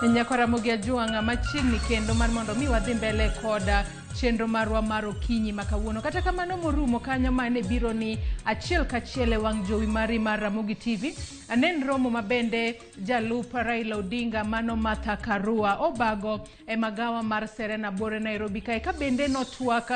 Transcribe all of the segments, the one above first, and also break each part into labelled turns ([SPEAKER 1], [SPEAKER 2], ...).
[SPEAKER 1] Nyako Ramogi Ajwang' machiegni kendo mar mondo mi wadhi mbele koda chenro marwa mar okinyi ma kawuono. Kata kamano morumo kanyo mane biro ni achiel kachiel e wang' jowi mari mar Ramogi TV. Anen romo ma bende jalup Raila Odinga mano Martha Karua obago e magawa mar Serena Buore Nairobi kae ka bende notwak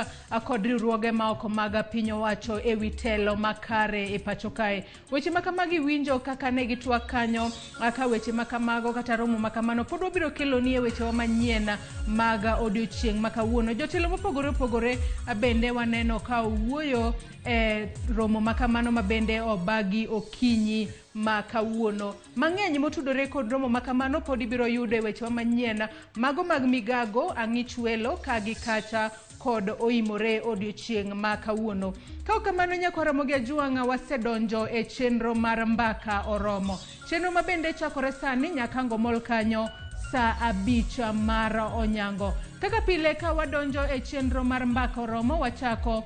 [SPEAKER 1] kod riwruoge ma oko mag piny owacho e wi telo makare e pacho kae. Weche ma kamagi winjo kaka ne gitwak kanyo ka weche ma kamago kata romo ma kamano pod wabiro keloni e wechewa manyien mag odiochieng' ma kawuono. Jotelo mopogore opogore bende waneno ka owuoyo e romo ma kamano ma bende obagi okinyi ma kawuono. Mang'eny motudore kod romo ma kamano pod ibiro yudo e wechewa manyien mago mag migago ang'ich welo ka gi kacha kod oimore odiochieng' ma kawuono. Ka ok kamano nyakwa Ramogi Ajwang'a wasedonjo e chenro mar mbaka oromo. Chenro ma bende chakore sani nyaka ngomol kanyo saa 5 mar onyango. Kaka pile ka wadonjo e chenro mar mbaka oromo wachako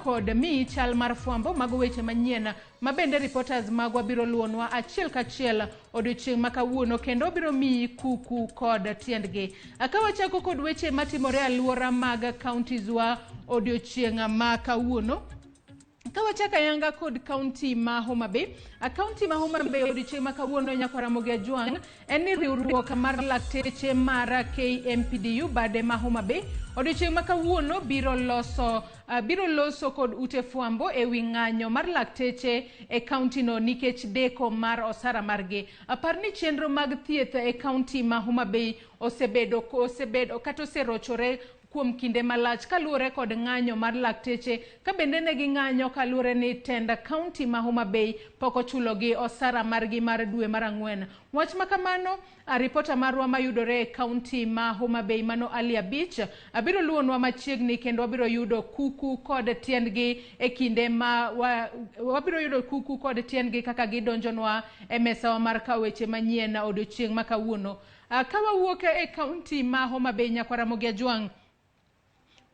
[SPEAKER 1] kod miyi chal mar fwambo mago weche manyien ma bende reporters magwa biro luonwa achiel kachiel odiochieng' ma kawuono kendo obiro miyi kuku kod tiendgi. Ka wachako kod weche matimore aluora mag counties wa odiochieng' ma kawuono. Ka wachako ayanga kod kaunti ma Homa Bay, kaunti ma Homa Bay odiochieng' ma kawuono nyakwa Ramogi Ajwang' en ni riwruok mar lakteche mar KMPDU bade ma Homa Bay odiochieng' ma kawuono biro loso biro loso kod ute fwambo e wi ng'anyo mar lakteche e kauntino nikech deko mar osara margi. Par ni chenro mag thieth e kaunti ma Homa Bay osebedo osebedo kata oserochore kuom kinde malach kaluwore kod ng'anyo mar lakteche ka bende ne ging'anyo kaluwore ni tend kaunti ma Homa Bay pok ochulogi osara margi mar dwe mar 4. Wach ma kamano ripota marwa mayudore e kaunti ma Homa Bay mano Ali Abich abiro luonwa machiegni kendo wabiro yudo kuku kod tiendgi e kinde ma wabiro yudo kuku kod tiendgi kaka gidonjonwa e mesawa mar kawo weche manyien odiochieng' ma kawuono. Ka wawuok e kaunti ma Homa Bay nyakwa Ramogi Ajwang',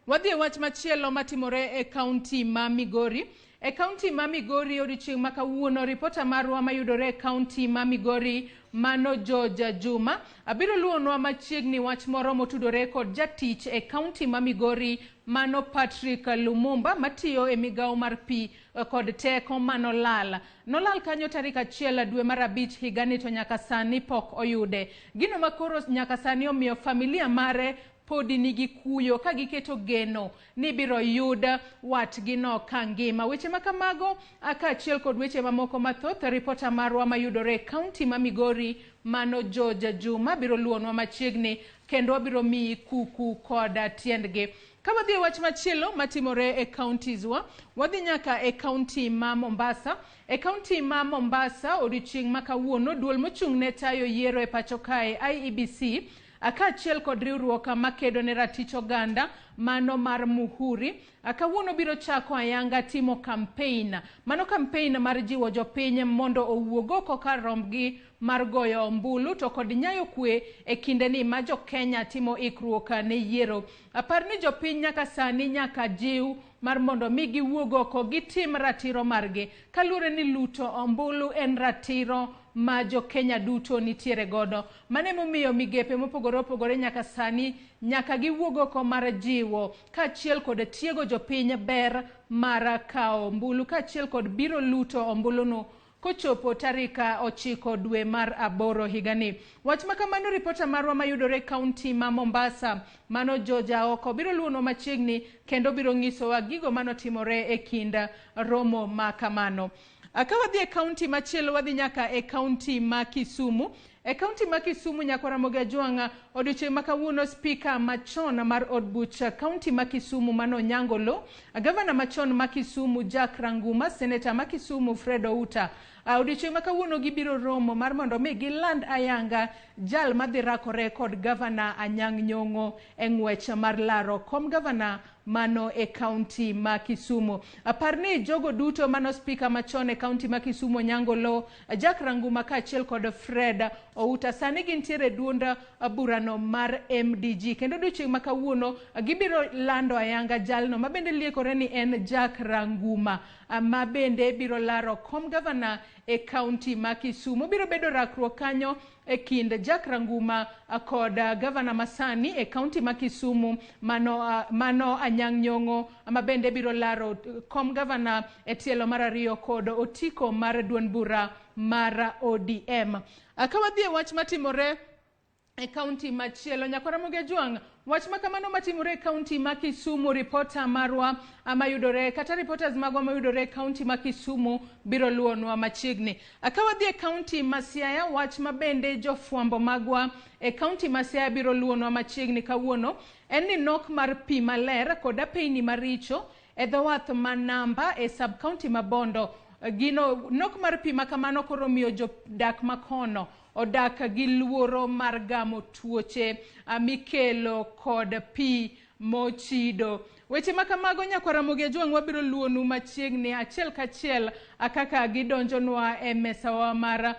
[SPEAKER 1] wadhi e wach machielo matimore e kaunti ma Migori. E kaunti ma Migori odiochieng' ma kawuono, ripota marwa mayudore e kaunti ma Migori mano George Juma abiro luonwa machiegni wach moro motudore kod jatich e kaunti ma Migori mano Patrick Lumumba matiyo e migawo mar pi kod teko manolal. Nolal kanyo tarik 1 dwe mar 5 higani to nyaka sani pok oyude. Gino makoro nyaka sani omiyo familia mare podi nigi kuyo ka giketo geno ni biro yud watgino ka ngima. Weche ma kamago kaachiel kod weche mamoko mathoth, ripota marwa mayudore e kaunti ma Migori mano George Juma biro luonwa machiegni kendo wabiro miyi kuku kod tiendgi. Ka wadhi e wach machielo matimore e counties wa, wadhi nyaka e kaunti ma Mombasa. E kaunti ma Mombasa odiochieng' ma kawuono, duol mochung' ne tayo yiero e pacho kae IEBC kaachiel kod riwruok makedo ne ratich oganda mano mar Muhuri kawuono biro chako ayanga timo campaign. Mano campaign mar jiwo jopiny mondo owuog oko kar rombgi mar goyo ombulu to kod nyayo kwe e kindeni ma jo Kenya timo ikruok ne yiero. Apar ni jopiny nyaka sani nyaka jiw mar mondo mi giwuog oko gitim ratiro margi kaluwore ni luto ombulu en ratiro ma jo Kenya duto nitiere godo. Mano emomiyo migepe mopogore opogore nyaka sani nyaka giwuog oko mar jiwo kaachiel kod tiego jopiny ber mar kawo ombulu kaachiel kod biro luto ombuluno kochopo tarik 9 dwe mar 8 higani. Wach ma kamano ripota marwa mayudore e kaunti ma Mombasa mano George Aoko biro luonwa machiegni kendo biro nyisowa gigo manotimore e kind romo ma kamano. Ka wadhi e kaunti machielo wadhi nyaka e kaunti ma Kisumu. E kaunti ma Kisumu nyakwa Ramogi Ajwang' odiochieng' ma kawuono spika machon mar od buch kaunti ma Kisumu mano Onyango Oloo, gavana machon ma Kisumu Jack Ranguma, seneta ma Kisumu Fred Outa. Odiochieng' ma kawuono gibiro romo mar mondo mi giland ayanga jal madhi rakore kod gavana Anyang' Nyong'o e ng'wech mar laro kom gavana mano e kaunti ma Kisumu. Apar ni jogo duto mano spika machon e kaunti ma Kisumu Onyango Oloo, Jack Ranguma kaachiel kod Fred Outa sani gintiere e duond burano mar MDG kendo odiochieng' ma kawuono gibiro lando ayanga jalno ma bende liekore ni en Jack Ranguma ma bende biro laro kom gavana e e kaunti ma Kisumu. Biro bedo rakruok kanyo e kind Jack Ranguma kod gavana masani e kaunti ma Kisumu mano, mano Anyang' Nyong'o ma bende biro laro kom gavana e tielo mar ariyo kod otiko mar duond bura mar ODM. Ka wadhi e wach matimore e kaunti machielo, Nyakwar Ramogi Ajwang', wach ma kamano matimore e kaunti ma Kisumu, ripota marwa mayudore kata reporters magwa mayudore e kaunti ma Kisumu biro luwonwa machiegni. Ka wadhi e kaunti ma Siaya, wach ma bende jofwambo magwa e kaunti ma Siaya biro luwonwa machiegni kawuono en ni nok mar pi maler kod apeyni maricho e dho wath ma Namba e sub county ma Bondo. Gino nok mar pi ma kamano koro miyo jodak makono odak gi luoro mar gamo tuoche mikelo kod pi mochido. Weche ma kamago, Nyakwar Ramogi Ajwang', wabiro luwonu machiegni achiel kachiel kaka gidonjonwa e mesawa mar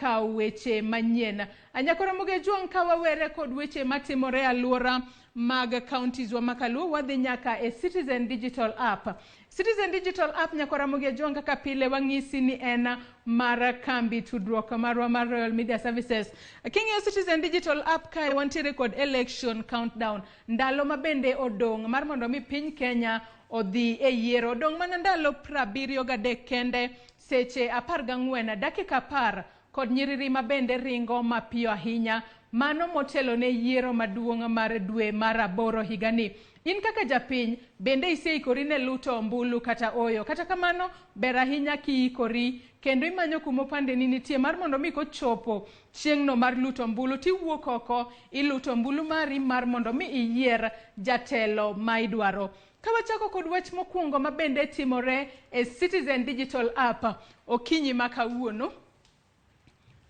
[SPEAKER 1] kawo weche manyien. Nyakwar Ramogi Ajwang', ka wawere kod weche matimore e aluora mag counties wa makaluo, wadhi nyaka e Citizen Digital App. Citizen Digital App, Nyakwar Ramogi Ajwang', kaka pile wang'isi ni en mar kambi tudruok marwa mar Royal Media Services. King'iyo Citizen Digital App kae, wantiere kod election countdown, ndalo ma bende odong' mar mondo mi piny Kenya odhi e yiero. Odong' mana ndalo 73 kende, seche 14 dakika 10 kod nyiriri ma bende ringo mapiyo ahinya, mano motelo ne yiero maduong' mar dwe mar aboro higani. In kaka japiny bende iseikori ne luto ombulu kata oyo? Kata kamano, ber ahinya kiikori kendo imanyo kuma opandeni nitie mar mondo mi kochopo chieng'no mar luto ombulu tiwuok oko iluto ombulu mari mar mondo mi iyier jatelo ma idwaro. Ka wachako kod wach mokwongo ma bende timore e Citizen Digital App okinyi ma kawuono.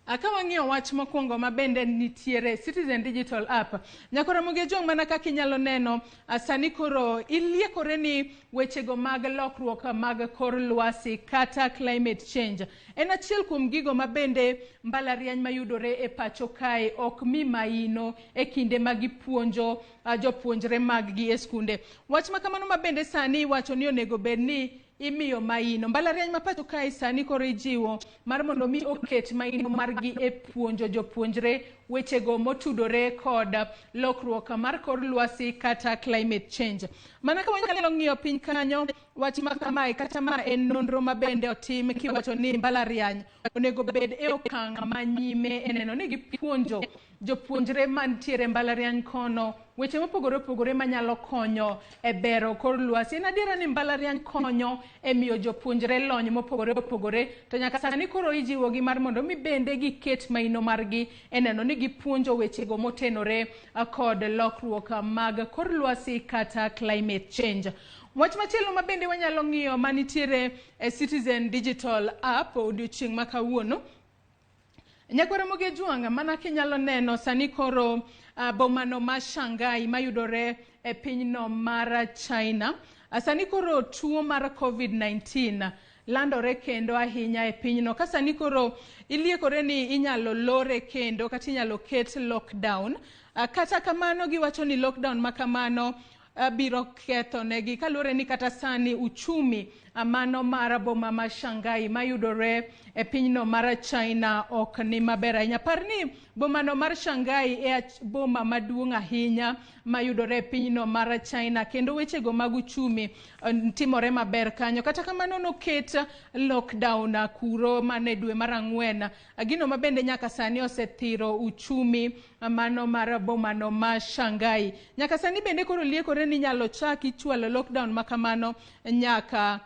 [SPEAKER 1] Ka wang'iyo wach mokwongo ma bende nitiere Citizen Digital App, Nyakwar Ramogi Ajwang', mana kaka inyalo neno, sani koro iliekore ni wechego mag lokruok mag kor lwasi kata climate change en achiel kuom gigo ma bende mbalariany mayudore e pacho kae ok mi maino e kinde ma gipuonjo jopuonjre mag gi e skunde. Wach ma kamano ma bende sani iwacho ni onego bed ni imiyo maino. Mbalariany ma pacho kae sani koro ijiwo mar mondo mi oket maino margi e puonjo jopuonjre wechego motudore kod lokruok mar kor lwasi kata climate change. Mana ka wanyalo ng'iyo piny kanyo, wach ma kamae kata ma en nonro ma bende otim kiwacho ni mbalariany onego bed e okang' ma nyime e neno ni gipuonjo jopuonjre mantiere mbalariany kono weche mopogore opogore manyalo konyo e bero kor lwasi. En adiera ni mbalariany konyo e miyo jopuonjre lony mopogore opogore, to nyaka sani koro ijiwogi mar mondo mi bende giket maino margi e neno ni gipuonjo wechego motenore kod lokruok mag kor lwasi kata climate change. Wach machielo ma bende wanyalo ng'iyo manitiere e Citizen Digital App odiochieng' ma kawuono, Nyakwar Ramogi Ajwang', mana kinyalo neno sani koro bomano ma Shanghai mayudore e pinyno mar China. Sani koro tuo mar COVID-19 landore kendo ahinya e pinyno. Ka sani koro iliekore ni inyalo lore kendo kata inyalo ket lockdown. Kata kamano giwacho ni lockdown ma kamano biro ketho negi kaluwore ni kata sani uchumi mano mar boma ma Shanghai mayudore e pinyno mar China ok ni maber ahinya. Par ni bomano mar Shanghai e boma maduong' ahinya mayudore e pinyno mar China, kendo wechego mag uchumi timore maber kanyo. Kata kamano noket lockdown kuro mane dwe mar ang'wen, gino ma bende nyaka sani osethiro uchumi mano mar bomano ma Shanghai. Nyaka sani bende koro liekore ni inyalo chak ichwalo lockdown ma kamano nyaka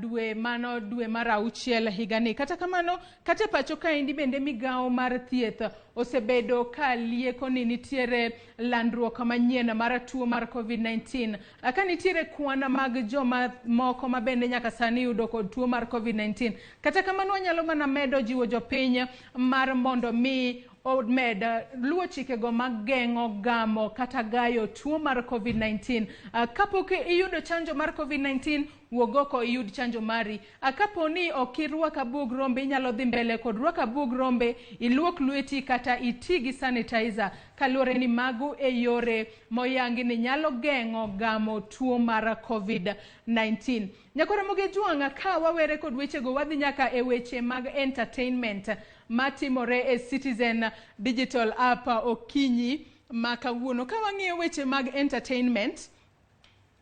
[SPEAKER 1] dwe mano dwe mar auchiel higani. Kata kamano, kata e pacho kaendi bende migawo mar thieth osebedo ka lieko ni nitiere landruok manyien mar tuo mar COVID-19. Ka nitiere kwan mag joma moko ma bende nyaka sani yudo kod tuo mar COVID-19. Kata kamano wanyalo mana medo jiwo jopiny mar mondo mi omed luwo chikego mag geng'o gamo kata gayo tuo mar COVID-19. Kapok iyudo chanjo mar COVID-19, wuog oko iyud chanjo mari. Kapo ni ok irwako abuog rombe, inyalo dhi mbele kod rwako abuog rombe, iluok lweti kata iti gi sanitizer, kaluwore ni mago e yore moyangi ni nyalo geng'o gamo tuo mar COVID-19. Nyakwa Ramogi Ojwang', ka wawere kod wechego, wadhi nyaka e weche mag entertainment matimore e Citizen Digital App okinyi ma kawuono. Ka wang'iyo weche mag entertainment,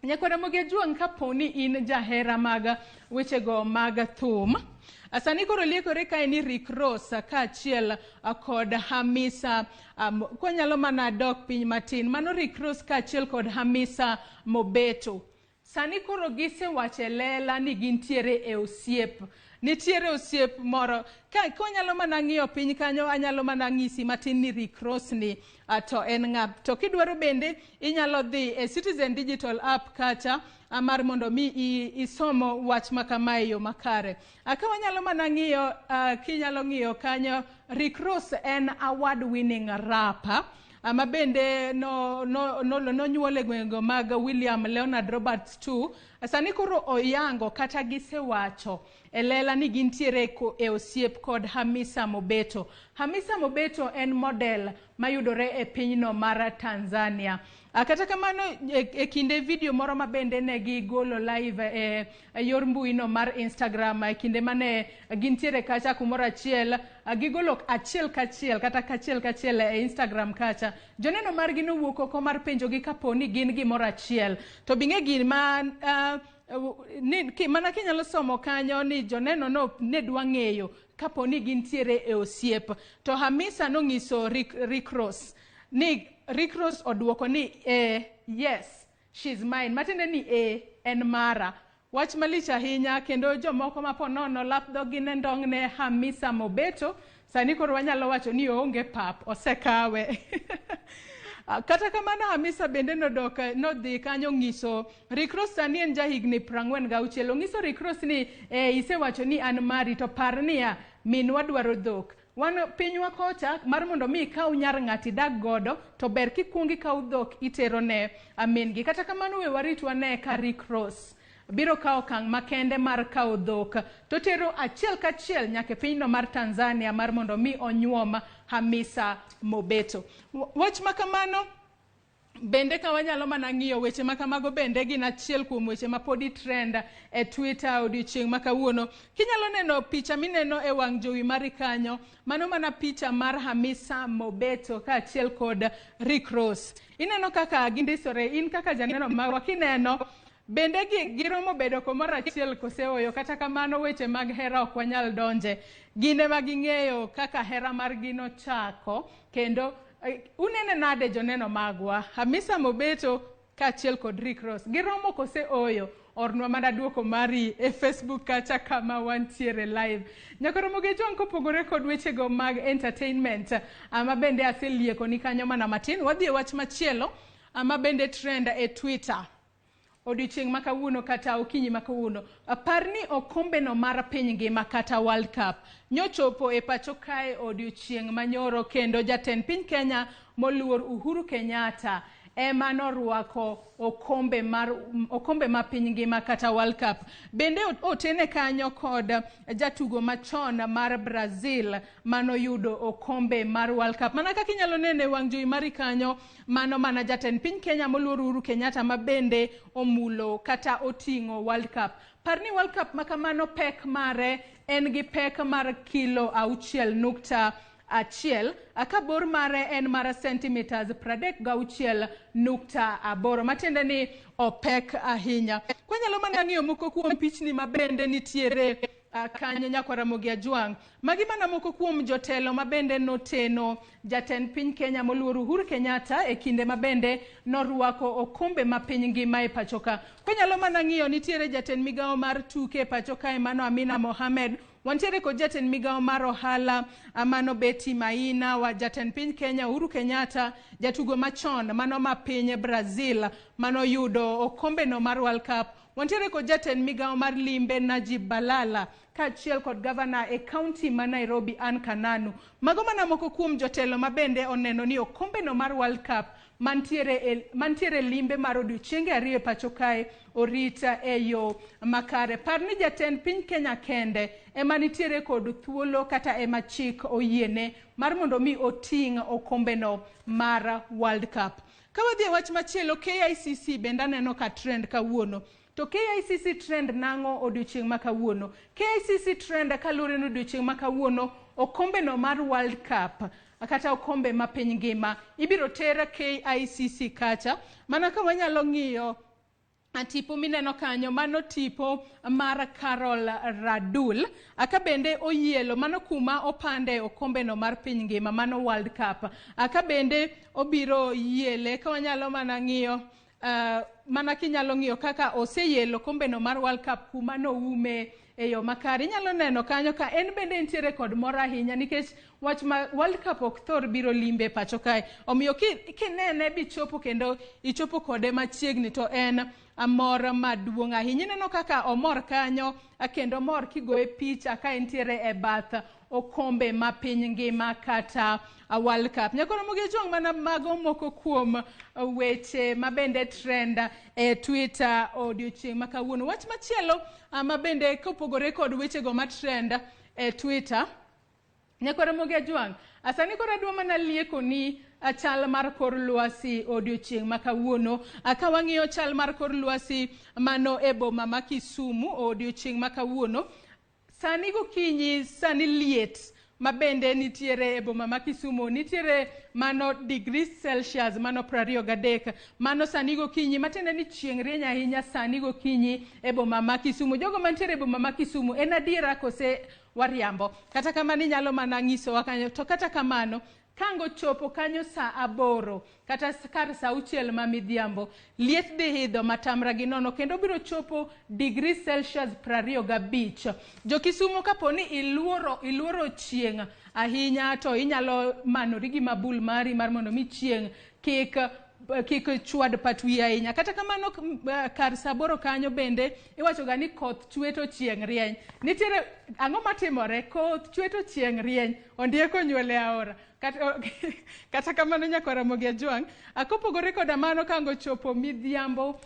[SPEAKER 1] Nyakwa Ramogi Ojwang', kapo ni in jahera mag wechego mag thum, sani koro liekore kae ni Rick Ross kaachiel kod Hamisa, kwanyalo mana dok piny matin, mano Rick Ross kaachiel kod Hamisa Mobeto. Sani koro gisewacho e lela ni gintiere e osiep. Nitiere osiep moro. Ka kwanyalo mana ng'iyo piny kanyo, anyalo mana ng'isi matin ni Rick Ross ni to en ng'a. To kidwaro bende inyalo dhi e Citizen Digital App kacha mar mondo mi isomo wach ma kama e yo makare. Ka wanyalo mana ng'iyo, kinyalo ng'iyo kanyo, Rick Ross en award winning rapper ma bende nonyuol e gwenge mag William Leonard Roberts II. Sani koro oyango kata gisewacho e lela ni gintiere e osiep kod Hamisa Mobeto. Hamisa Mobeto en model mayudore e pinyno mar Tanzania. Kata kamano e kinde video moro ma bende ne gigolo live e yor mbuino mar Instagram, e kinde mane gintiere kacha kumoro achiel, gigolo achiel kachiel kata kachiel kachiel e Instagram kacha. Joneno margi nowuok oko mar penjogi kapo ni gin gimoro achiel. To bing'e gima mana kinyalo somo kanyo ni joneno no ne dwa ng'eyo kapo ni gintiere e osiep. To Hamisa nong'iso Rick Ross ni Rick Ross oduoko ni yes, she's mine. Matiende ni en mara. Wach malich ahinya, kendo jomoko ma ponono lap dhogi ne ndong' ne Hamisa Mobeto. Sani koro wanyalo wacho ni oonge pap, osekawe. Kata kamano Hamisa bende nodok, nodhi kanyo ng'iso Rick Ross. Sani en jahigni 46. Ong'iso Rick Ross ni isewacho ni an mari, to par niya, minwa dwaro dhok. Wan pinywa kocha mar mondo mi ikaw nyar ng'ati idag godo, to ber kikuong ikaw dhok itero ne min gi. Kata kamano we warit wane ka Rick Ross biro kawo okang' makende mar kawo dhok to tero achiel kachiel nyaka e pinyno mar Tanzania mar mondo mi onyuom Hamisa Mobeto. Wach ma kamano bende ka wanyalo mana ng'iyo weche ma kamago bende gin achiel kuom weche ma podi trend e Twitter odiochieng' ma kawuono. Kinyalo neno picha mineno e wang' jowi mari kanyo, mano mana picha mar Hamisa Mobeto kaachiel kod Rick Ross. Ineno kaka gindisore, in kaka janeno marwa kineno bende giromo bedo kumoro achiel kose ooyo. Kata kamano weche mag hera ok wanyal donje. Gin ema ging'eyo kaka hera margi nochako, kendo unene nade joneno magwa? Hamisa Mobeto kaachiel kod Rick Ross giromo kose ooyo? Ornwa mana duoko mari e Facebook kacha kama wantiere live. Nyaka Ramogi Ojwang', kopogore kod wechego mag entertainment ma bende aselieko ni kanyo mana matin, wadhi e wach machielo ma bende trend e Twitter odiochieng' ma kawuono kata okinyi ma kawuono. Par ni okombeno mar piny ngima kata World Cup nyochopo e pacho kae odiochieng' manyoro, kendo jatend piny Kenya moluor Uhuru Kenyatta ema norwako okombe ma piny ngima kata World Cup. Bende otene kanyo kod jatugo machon mar Brazil manoyudo okombe mar World Cup. Mana kaka inyalo neno e wang' jowi mari kanyo, mano mana jatend piny Kenya moluor Uhuru Kenyatta ma bende omulo kata oting'o World Cup. Par ni World Cup ma kamano pek mare en gi pek mar kilo 6.1, ka bor mare en mar centimeters 36.8, matiende ni opek ahinya. Kwanyalo mana ng'iyo moko kuom pichni ma bende nitiere kanyo, Nyakwa Ramogi Ajwang'. Magi mana moko kuom jotelo ma bende noteno jatend piny Kenya moluor Uhuru Kenyatta e kinde ma bende norwako okombe ma piny ngima e pacho ka. Kwanyalo mana ng'iyo nitiere jatend migawo mar tuke e pacho kae mano Amina Mohamed. Wantiere kod jatend migawo mar ohala mano Betty Maina, wa jatend piny Kenya Uhuru Kenyatta, jatugo machon mano ma piny Brazil manoyudo okombeno mar World Cup. Wantiere kod jatend migawo mar limbe Najib Balala kaachiel kod gavana e kaunti ma Nairobi Anne Kananu. Mago mana moko kuom jotelo ma bende oneno ni okombeno mar World Cup mantiere limbe mar odiochienge 2 e pacho kae orit e yo makare. Par ni jatend piny Kenya kende ema nitiere kod thuolo kata ema chik oyiene mar mondo mi oting' okombeno mar World Cup. Ka wadhi e wach machielo, KICC bende aneno ka trend kawuono. To KICC trend nang'o odiochieng' ma kawuono? KICC trend kaluwore ni odiochieng' ma kawuono okombeno mar World Cup kata okombe ma piny ngima ibiro ter KICC kacha. Mana ka wanyalo ng'iyo tipo mineno kanyo, mano tipo mar Carol Radul. Aka bende oyielo mano kuma opande okombeno mar piny ngima, mano World Cup. Aka bende obiro yiele ka wanyalo mana ng'iyo mana kinyalo ng'iyo kaka oseyielo okombeno mar World Cup kuma noume e yo makare. Inyalo neno kanyo ka en bende nitiere kod mor ahinya nikech wach ma World Cup ok thor biro limbe pacho kae. Omiyo kinene bichopo kendo ichopo kode machiegni to en mor maduong' ahinya. Ineno kaka omor kanyo kendo mor kigoye picha ka entiere e bath okombe ma piny ngima kata World Cup. Nyakoro Ramogi Ajwang' mana mago moko kuom weche mabende trend e Twitter odiochieng' ma kawuono. Wach machielo ma bende kopogore kod wechego ma trend e Twitter, Nyakoro Ramogi Ajwang', sani koro adwa mana lieko ni chal mar kor lwasi odiochieng' ma kawuono. Ka wang'iyo chal mar kor lwasi mano e boma ma Kisumu odiochieng' ma kawuono, sani gokinyi sani liet ma bende nitiere e boma ma Kisumu nitiere mano degrees Celsius mano 23, mano sani gokinyi, matiende ni chieng' rieny ahinya sani gokinyi e boma ma Kisumu. Jogo mantiere e boma ma Kisumu, en adiera kose wariambo? Kata kamano inyalo mana nyisowa kanyo. To kata kamano kango chopo kanyo saa 8 kata kar saa 6 ma midhiambo, liet dhi idho matamra gi nono kendo biro chopo degrees Celsius 25. Jo Kisumu, kapo ni iluoro chieng' ahinya to inyalo manori gi mabul mari mar mondo mi chieng' kik chwad pat wiyi ahinya. Kata kamano kar saa 8 kanyo bende iwacho ga ni koth chwe to chieng' rieny. Nitiere ang'o matimore? Koth chwe to chieng' rieny, ondiek onyuol e aora. Kata kamano Nyakwa Ramogi Ajwang', kopogore koda mano kango chopo midhiambo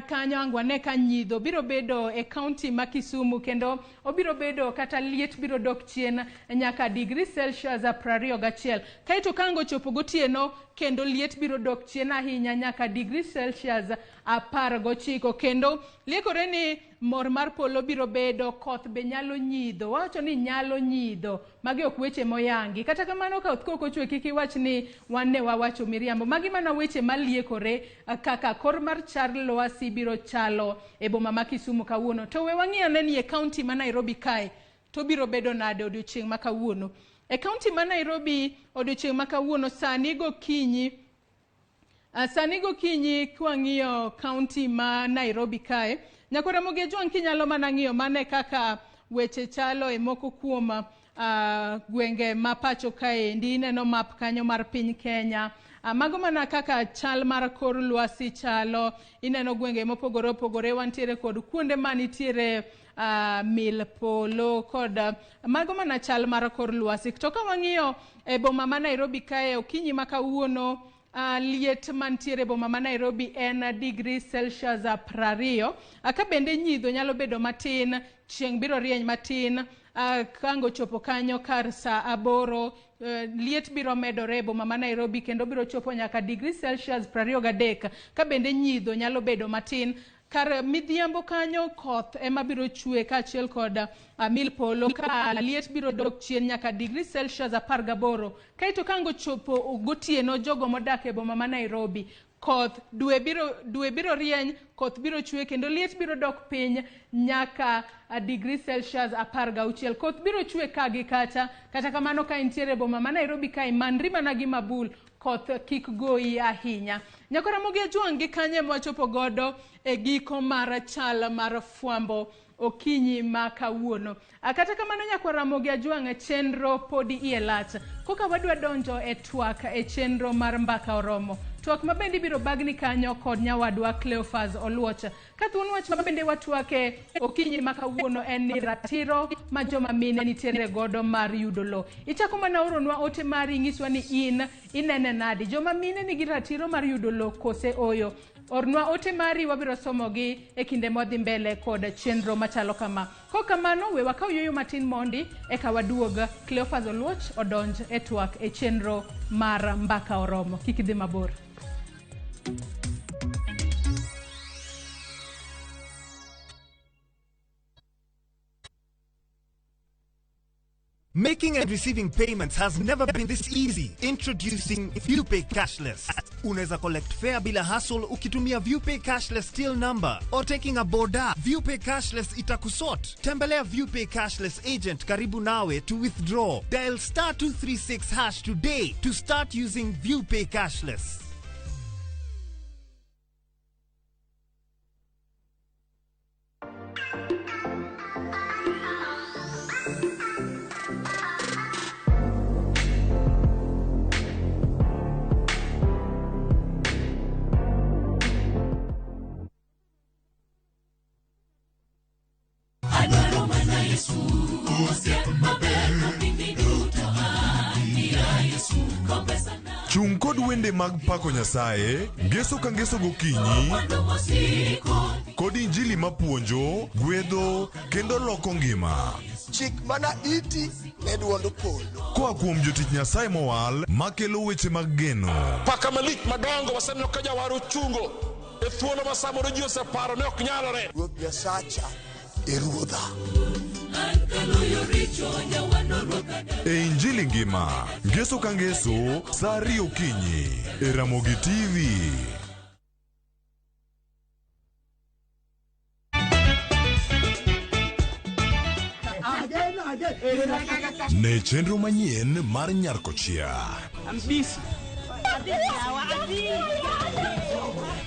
[SPEAKER 1] kanyo ang' wane ka nyidho biro bedo e kaunti ma Kisumu kendo obiro bedo kata liet biro dok chien nyaka degree Celsius 21. Kaeto kango chopo gotieno kendo liet biro dok chien ahinya nyaka degree Celsius 19. Kendo liekore ni mor mar polo biro bedo, koth be nyalo nyidho. Wawacho ni nyalo nyidho. Magi ok weche moyangi. Kata kamano ka koth ochwe kik iwach ni wan ne wawacho miriambo. Magi mana weche maliekore kaka kor mar char lwasi biro chalo e boma ma Kisumu kawuono. To we wang'i ane ni e kaunti ma Nairobi kae to biro bedo nade odiochieng' ma kawuono. E kaunti ma Nairobi odiochieng' ma kawuono sani gokinyi, sani gokinyi kwang'iyo kaunti ma Nairobi kae, Nyakwa Ramogi Ajwang' kinyalo mana ng'iyo mane kaka weche chalo e moko kuom gwenge ma pacho kaendi. Ineno map kanyo mar piny Kenya. Mago mana kaka chal mar kor lwasi chalo. Ineno gwenge mopogore opogore, wantiere kod kuonde manitiere mil polo kod mago mana chal mar kor lwasi. To ka wang'iyo e boma ma Nairobi kae okinyi ma kawuono, liet mantiere e boma ma Nairobi en degree Celsius 20. Ka bende nyidho nyalo bedo matin, chieng' biro rieny matin. Kango chopo kanyo kar saa 8, liet biro medore e boma ma Nairobi kendo biro chopo nyaka degree Celsius 23. Ka bende nyidho nyalo bedo matin. Kar midhiambo kanyo koth ema biro chwe kaachiel kod mil polo ka liet biro dok chien nyaka degree Celsius 18. Kaeto kango chopo gotieno jogo modak e boma ma Nairobi, koth dwe biro rieny, koth biro chwe kendo liet biro dok piny nyaka degree Celsius 16. Koth biro chwe ka gi kacha, kata kamano ka intiere e boma ma Nairobi kae manri mana gi mabul, koth kik goyi ahinya. Nyakwa Ramogi Ajwang' gi kanye mwachopo godo e giko mar chal mar fwambo okinyi ma kawuono. Kata kamano nyakwar Ramogi Ajwang' chenro podi iye lach. Koka wadwa donjo e twak e chenro mar Mbaka Oromo. Twak ma bende ibiro bagni kanyo kod nyawadwa Cleophas Oluoch. Ka thuon wach ma bende watwake okinyi ma kawuono en ni ratiro ma joma mine nitiere godo mar yudo lowo. Ichako mana oronwa ote mari inyiswa ni in inene nadi. Joma mine nigi ratiro mar yudo lowo kose oyo. Ornwa ote mari wabiro somogi e kinde mwadhi mbele kod chenro machalo kama. Kok kamano we wakaw yueyo matin mondi eka waduog Cleophas Oluoch odonj e twak e chenro mar Mbaka Oromo. Kik idhi mabor.
[SPEAKER 2] Making and receiving payments has never been this easy. Introducing ViewPay Cashless. Unaweza collect fare bila hassle ukitumia ViewPay Cashless till number or taking a boda. ViewPay Cashless itakusort. Tembelea ViewPay Cashless agent karibu nawe to withdraw. Dial star 236 hash today to start using ViewPay Cashless.
[SPEAKER 3] Chung' kod wende mag pako Nyasaye, ngeso ka ngeso gokinyi, kod injili mapuonjo, gwedho, kendo loko ngima.
[SPEAKER 4] Chik mana iti ne duond polo.
[SPEAKER 3] Koa kuom jotich Nyasaye mowal makelo weche mag geno.
[SPEAKER 5] Paka malich madongo waseneno ka jawar ochungo e thuolo ma samoro ji oseparo ne ok nyalore.
[SPEAKER 4] Ruoth Nyasacha e ruodha.
[SPEAKER 3] E Injili ngima, ngeso ka ngeso, saa ariyo okinyi, e Ramogi TV. Ne chenro manyien mar Nyarkochia.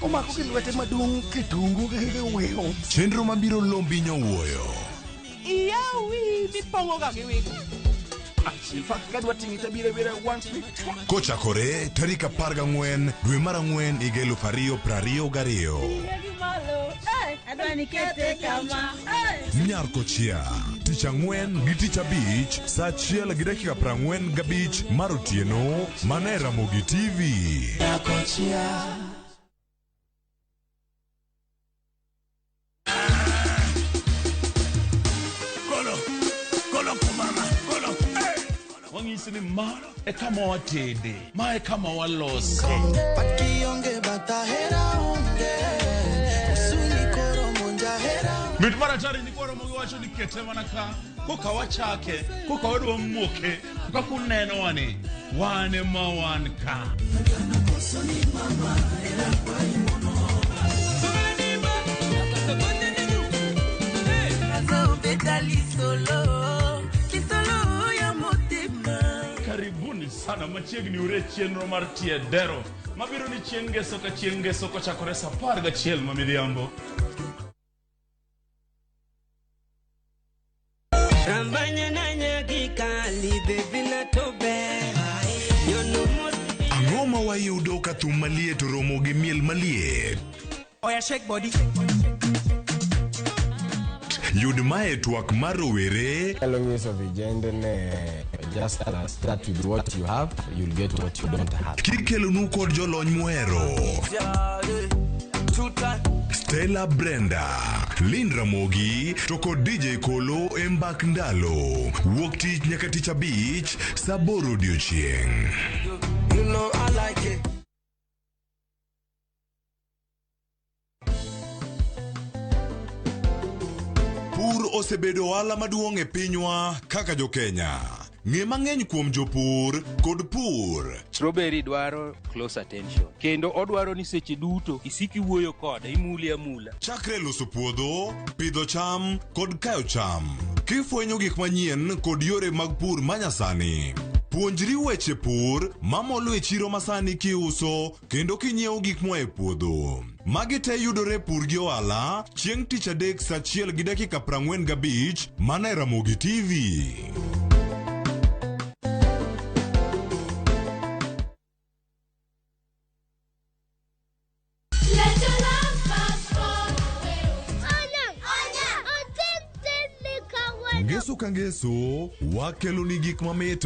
[SPEAKER 4] Omako gi lwete maduong' kitungu gi wiu.
[SPEAKER 3] Chenro mabiro lombi nyowuoyo.
[SPEAKER 6] Iyawi mipong'oga gi wigo.
[SPEAKER 4] In fact, kadwa ting'i tabiro abira one week.
[SPEAKER 3] Kochakore tarik 14 dwe mar 4 higa 2022. Nyarkochia, tich ang'wen gi tich abich saa 1:45 mar otieno mana e Ramogi TV.
[SPEAKER 7] Wang'isi ni mano e kama watede, ma e kama walose. Mit mar atari ni kwaro mogiwacho ni kete mana ka, koka wachake, koka wadwa moke, kaka unenowa ni, wan ema wan ka. Karibuni sana machiegni ure chenro mar tie dero mabiro ni chieng' ngeso ka chieng' ngeso kochakore saa 11 ma midhiambo.
[SPEAKER 3] Ang'o ma wayudo ka thum maliet oromo gi miel maliet?
[SPEAKER 6] Oya shake body.
[SPEAKER 3] Yud mae twak mar rowere
[SPEAKER 8] Anyalo nyiso vijende ne just start with what you have, you'll get what you don't have.
[SPEAKER 3] Kikelonu kod jolony muhero. Stella Brenda, Lynn Ramogi to kod DJ Kolo e mbak ndalo. Wuok tich nyaka tich abich saa 8 odiochieng'.
[SPEAKER 4] You know I like it.
[SPEAKER 3] Pur osebedo ohala maduong' e pinywa kaka jo-Kenya. Ng'e mang'eny kuom jopur kod pur.
[SPEAKER 9] Strawberry dwaro close attention. Kendo odwaro ni seche duto isik iwuoyo kode, imule amula.
[SPEAKER 3] Chakre loso puodho, pidho cham kod kayo cham. Kifwenyo gik manyien kod yore mag pur manyasani. Puonjri weche pur mamolo e chiro masani kiuso kendo kinyiewo gik moa e puodho. Magi te yudore e Pur gi Ohala chieng' tich adek saa 1:45 mana e Ramogi TV. Ngeso ka ngeso wakeloni gik mamit.